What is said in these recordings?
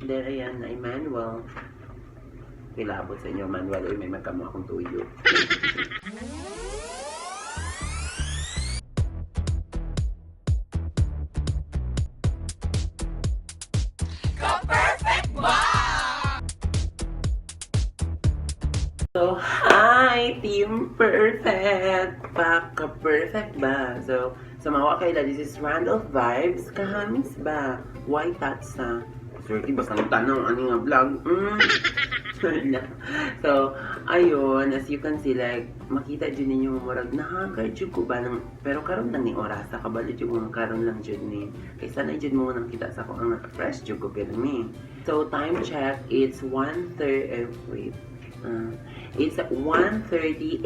Then, ayan, na Emmanuel. Kilabot sa inyo, Manuel, ay may magkamo akong tuyo. So, hi, Team Perfect! Paka-perfect ba? So, sa mga wakaila, this is Randolph Vibes. Kahamis ba? Why tatsa? Swerte, basta nang tanong, ano nga vlog? So, ayun, as you can see, like, makita dyan ninyo, murag, nahagay dyan ko ba ng, pero karon lang ni orasa, kabalo dyan ko nga karon lang dyan ni. Kay sana dyan mo nang kita sa ko ang fresh dyan ko pero ni. So, time check, it's 1:30, eh, wait, it's 1:30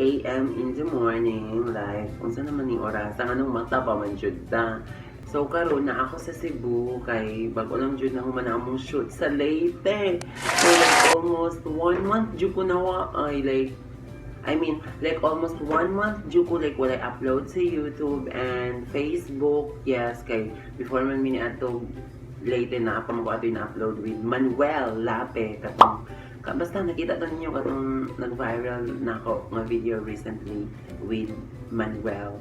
a.m. in the morning. Like, unsa naman ni oras? Ang anong mata pa man jud ta. So karon na ako sa Cebu kay bago lang jud na human among shoot sa Leyte. So like almost one month jud ko nawa ay like I mean, like almost one month jud ko like walay upload sa YouTube and Facebook. Yes, kay before man mi ato Leyte na pa mo ato na-upload with Manuel Lape katong ka, basta nakita to ninyo katong nag-viral na ako nga video recently with Manuel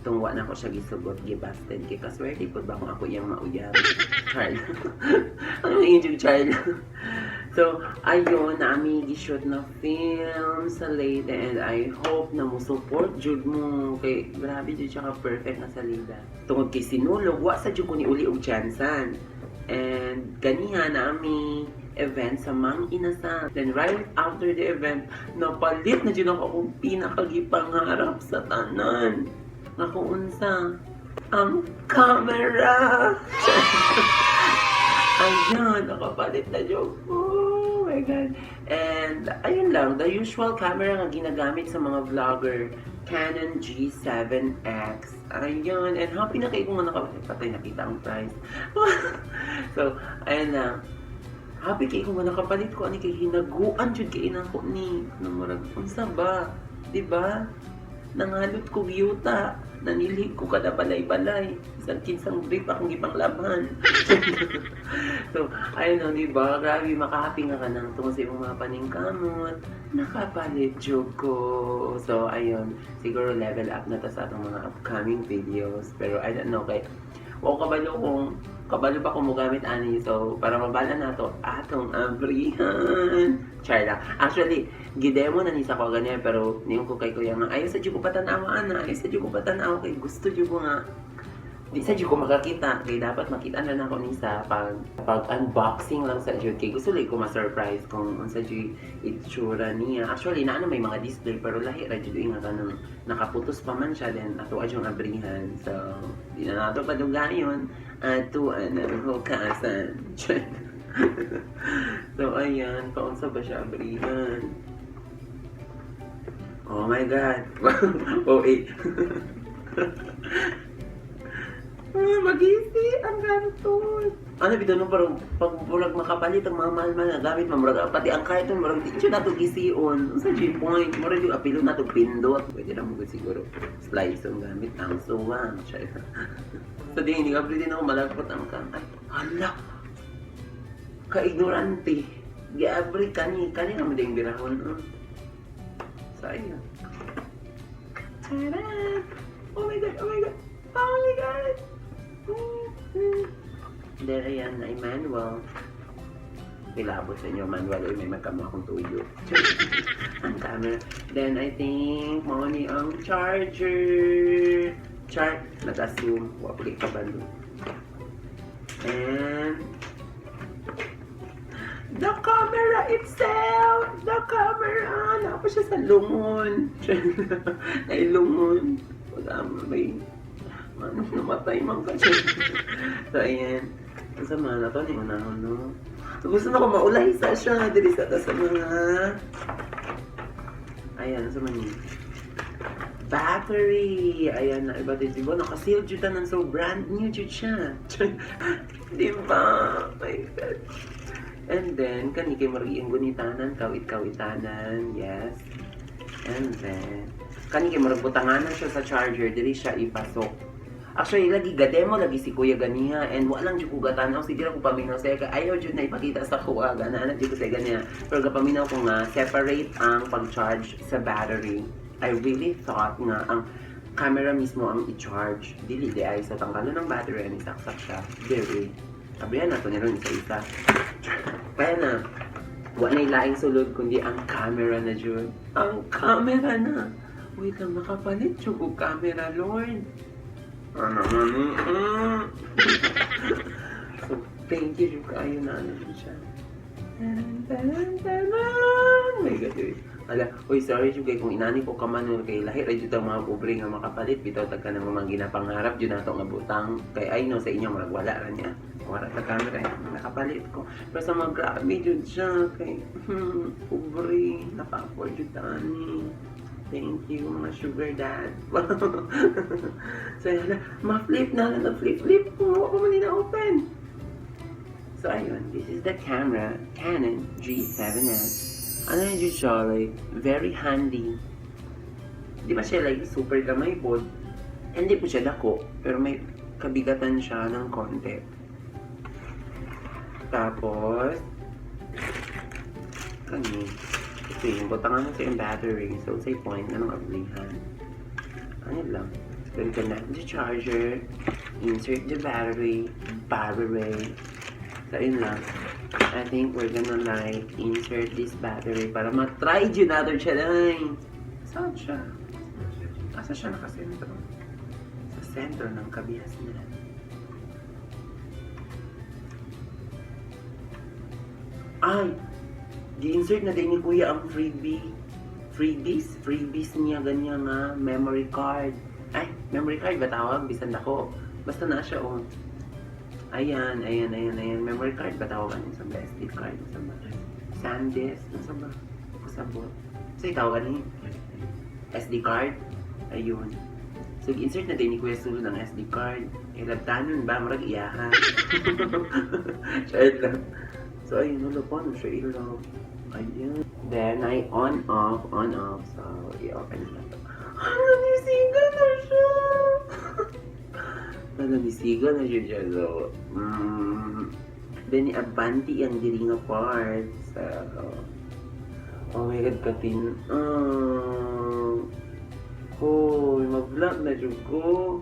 tungwa na ko siya gisugot, gibasted kay kaswerte pud ba kung ako iyang mauyab. Char. Ano yung injure child? So ayun, naami gi-shoot na film sa Leyte and I hope na mo support jud mo kay grabe jud siya ka perfect na salida tungod kay sinulog wa sa jud ko ni uli og chansan. And ganiha naami event sa Mang Inasal. Then right after the event, napalit na jud ako akong pinakagipangarap sa tanan. Ako unsa? Ang camera! Ayun, nakapalit na jud. Oh my God. And ayun lang, the usual camera nga ginagamit sa mga vlogger, Canon G7X. Ayun, and happy na kayo kung nakapalit. Patay, nakita ang price. So, ayun na. Happy kay kung nakapalit ko ani kay hinaguan jud kay nako ni. Ano murag unsa ba? 'Di ba? Nangalot ko yuta, nanilhig ko kada balay-balay. Isang kinsang brief akong gipanglabhan. So, ayun na, di ba? Grabe, makahappy nga ka nang tungkol sa imong mga paningkamot. Nakapalit jud ko. So, ayun, siguro level up na to sa atong mga upcoming videos. Pero I don't know, kay wa ko kabalo kung kabalo ba kung mogamit ani. So, para mabala na to, atong abrihan. Char lang. Actually, gidemo na ni sa ko ganyan, pero niyon ko kay kuya nga, ayaw sa jud ko patanawa ana, ayaw sa jud ko patanawa kay gusto jud ko nga di sa jud ko makakita kay dapat makita na nako ni sa pag unboxing lang sa jud kay gusto lang ko ma-surprise kung unsa jud itsura niya. Actually, naa na may mga display pero lahi ra jud nga kanang nakaputos pa man siya, then ato adyong abrihan. So di na nato padugayon, ato anang hukasan. So ayan, paunsa ba siya abrihan? Oh my God. Oh eh. Ah, magisi ang karton. Ano bitaw no, parang pag murag makapalit ang mga mahal-mahal na gamit, mamurag pati ang karton murag di jud nato gision. Unsa jud point? Murag yung apilo nato pindot. Pwede ra mo gud siguro slice ang gamit ang suwa. So di hindi ka din ako malagpot ang kan. Ay, hala. Ka-ignorante. Giabri kani kani naman ding birahon. So ayun. Tada! Oh my God, oh my God. Oh my God. There, ayan na Emmanuel. Kilabot sa inyo, Manuel, ay may magkamo akong tuyo. Ang camera. Then, I think, mao ni ang charger. Char, nag-assume. Wa pa kay kabalo. And the camera itself! The camera! Naa pa siya sa lungon. Nailungon. Wala mo, may ano, namatay man ka siya. So, ayan. Sa mga na to, ni unahon, no? So, gusto na ko maulay sa siya. Dili sa ta sa mga. Ayan, sa mga battery. Ayan na, iba din. Diba? Naka-seal jud tanan. So, brand new jud siya. Diba? My God. And then, kani kay murag iyang gunitanan, kawit-kawitanan. Yes. And then, kani kay murag butanganan siya sa charger. Dili siya ipasok. Actually, lagi gademo lagi si Kuya ganiha and wala lang jud ko gatanaw, sige ra ko paminaw sa kay ayaw jud na ipakita sa kuha gana na jud ko sa ganiha. Pero gapaminaw ko nga separate ang pag-charge sa battery. I really thought nga ang camera mismo ang i-charge. Dili di ay. So tanggalon ng battery and isaksak siya. Very. Abrihan na to ni ron isa-isa. Kaya na, wa na laing sulod kundi ang camera na jud. Ang camera na! Wait lang, nakapalit jud og camera, Lord. Ano man ni? So, thank you jud kaayo na ano jud siya. Taran, taran, taran! My God, wait. Ala, uy, sorry jud kay kung inani ko kaman kay lahi ra jud ang mga pobre nga makapalit bitaw tag kanang mga ginapangarap jud nato nga butang kay I know sa inyo murag wala ra niya. Wala ta camera eh. Nakapalit ko. Pero sa mga grabe jud siya kay pobre, naka-afford jud ani. Thank you, mga sugar dad. So, ayun na, ma-flip na, na flip-flip ko. Ako man na open. So, ayun, this is the camera, Canon G7X. Ano yun siya, like, very handy. Di ba siya, like, super gamay po? Hindi po siya dako, pero may kabigatan siya ng konti. Tapos, kani, ito yung butangan mo sa yung battery. So, say point, anong ablihan? Ano lang. Then connect the charger, insert the battery. So, ayun lang. I think we're gonna like insert this battery para matry dyan natin siya ay. Saan siya? Asa siya nakasentro? Sa sentro ng kabihas nila. Ay! Gi-insert na din ni Kuya ang freebie. Freebies? Freebies niya ganyan nga. Memory card. Ay, memory card ba tawag? Bisan ako. Basta na siya, oh. Ayan, ayan, ayan, ayan. Memory card ba tawag? Ano sa ba? SD card? Sa ba? SanDisk? Ano sa ba? Kusabot. So, tawag ano? SD card? Ayun. So, insert na din ni Kuya Sulo ng SD card. Eh, labtanon ba? Murag iyaha. Charot lang. So, ayun, wala pa. Ano siya ilaw? Ayun. Then, I on, off, on, off. So, i-open na to. Ano, nisiga na siya! Ano, nisiga na siya siya. So, then, i-abanti ang diri nga part. So, oh my God, katin. Oh, Hoy, mag-vlog na jud ko.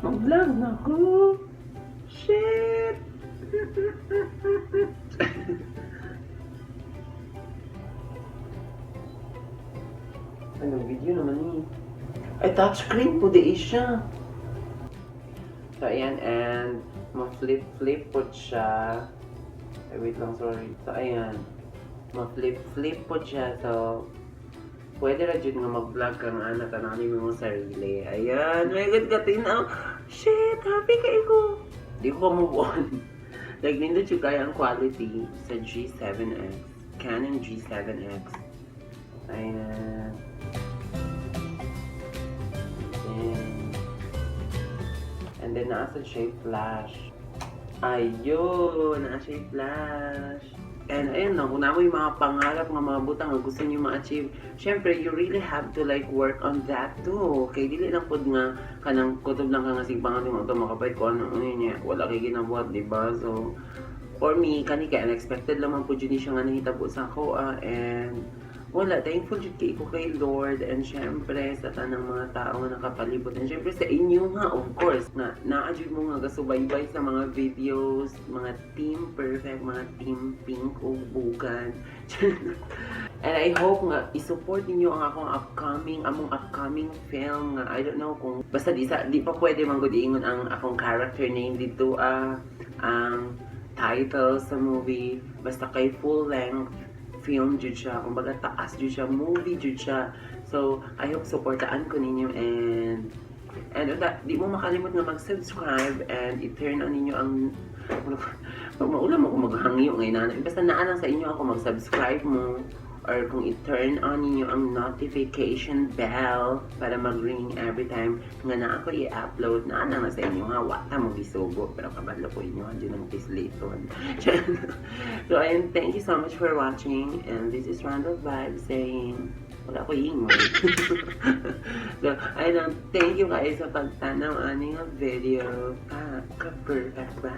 Mag-vlog na ko. Shit! Ano, video naman eh. Ay, touchscreen po di siya. So, ayan, and ma-flip-flip po siya. Ay, wait lang, sorry. So, ayan. Ma-flip-flip po siya. So, pwede ra jud nga mag-vlog kang anak, tanawin mo mong sarili. Ayan, my God, katinaw. Shit, happy kay ko. Di ko move on. Like, nindot yung kaya ang quality sa G7X. Canon G7X. Ayan. Ayan. And then, nasa siya yung flash. Ayun, nasa siya yung flash. And ayun na, kung na mo yung mga pangarap, mga butang nga gusto niyo ma-achieve, syempre, you really have to like work on that too. Kay dili lang pud nga kanang kutob lang ka nga sige pangalan mo ito makabay ko ano ano niya, wala kay ginabuhat, di ba? So, for me, kani kay unexpected lang man pud jud ni siya nga nahitabo sa ako and wala, thankful jud kay ko kay Lord and syempre sa tanang mga tao nga nakapalibot and syempre sa inyo nga, of course, nga naa jud mo nga gasubaybay sa mga videos, mga team perfect, mga team pink ug bugan. And I hope nga i-support ninyo ang akong upcoming, among upcoming film nga I don't know kung basta di pa pwede man gud ingon ang akong character name dito, ang title sa movie, basta kay full length film jud siya, kumbaga taas jud siya, movie jud siya. So, I hope supportaan ko ninyo and unta, di mo makalimot nga mag-subscribe and i-turn on ninyo ang pag maulam ako maghangyo ngayon na basta naa lang sa inyo ako mag-subscribe mo or kung i-turn on ninyo ang notification bell para mag-ring every time nga na ako i-upload. Naa lang na sa inyo ha, wa ta mo gisugo pero kabalo ko inyo dyan ang tisliton. So ayun, thank you so much for watching and this is Randall Vibe saying Wala ko ingon. So, ayun lang. Thank you guys sa pagtanaw ani nga video. Pa, ka-perfect ba?